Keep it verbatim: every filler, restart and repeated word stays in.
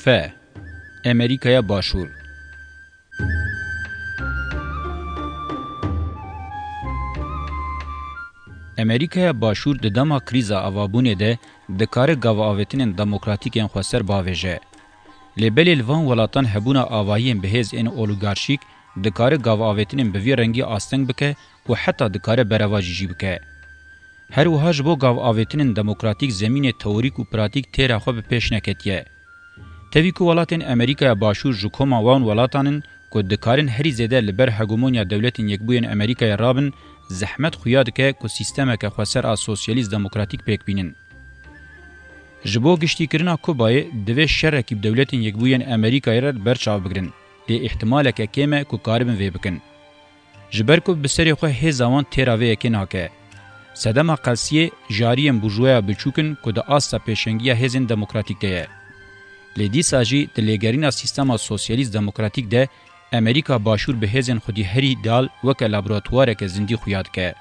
F. Amerîkaya Başûr. Amerîkaya Başûr di dema krîza avabûnê de dikare gavavêtinên demokratîk ên xweser bavêje. Lê belê li van welatan hebûna avahiyên bihêz ên olîgarşîk dikare gavavêtinên bi vî rengî asteng bike û heta dikare berevajî jî bike. Her wiha ji bo gavavêtinên demokratîk zemînê teorîk û pratîk têra xwe bi pêş neketiye. Tevî ku welatên Amerîkaya Başûr ji koma wan welatan in ku dikarin herî zêde li ber hegemonya Dewletên Yekbûyên Amerîkayê rabin, zehmet xuya dike ku sîstemeke xweser a sosyalîst demokratîk pêk bînin. Ji bo giştîkirina Kubayê divê şerekî bi Dewletên Yekbûyên Amerîkayê re li ber çav bigirin, lê îhtimaleke kêm e ku karibin vê bikin. Ji ber ku bi serê xwe hêza wan têra vê yekê nake. Sedema qelsiyê jariyên burjuwaya biçûk in ku di asta pêşengiya hêzên demokratîk de ye. Lê dîsa jî di lêgerîna sîstema sosyalîst demokratîk de Amerîka Başûr bi hêzên xwedî herî dal weke laboratuwareke zindî xuya dike.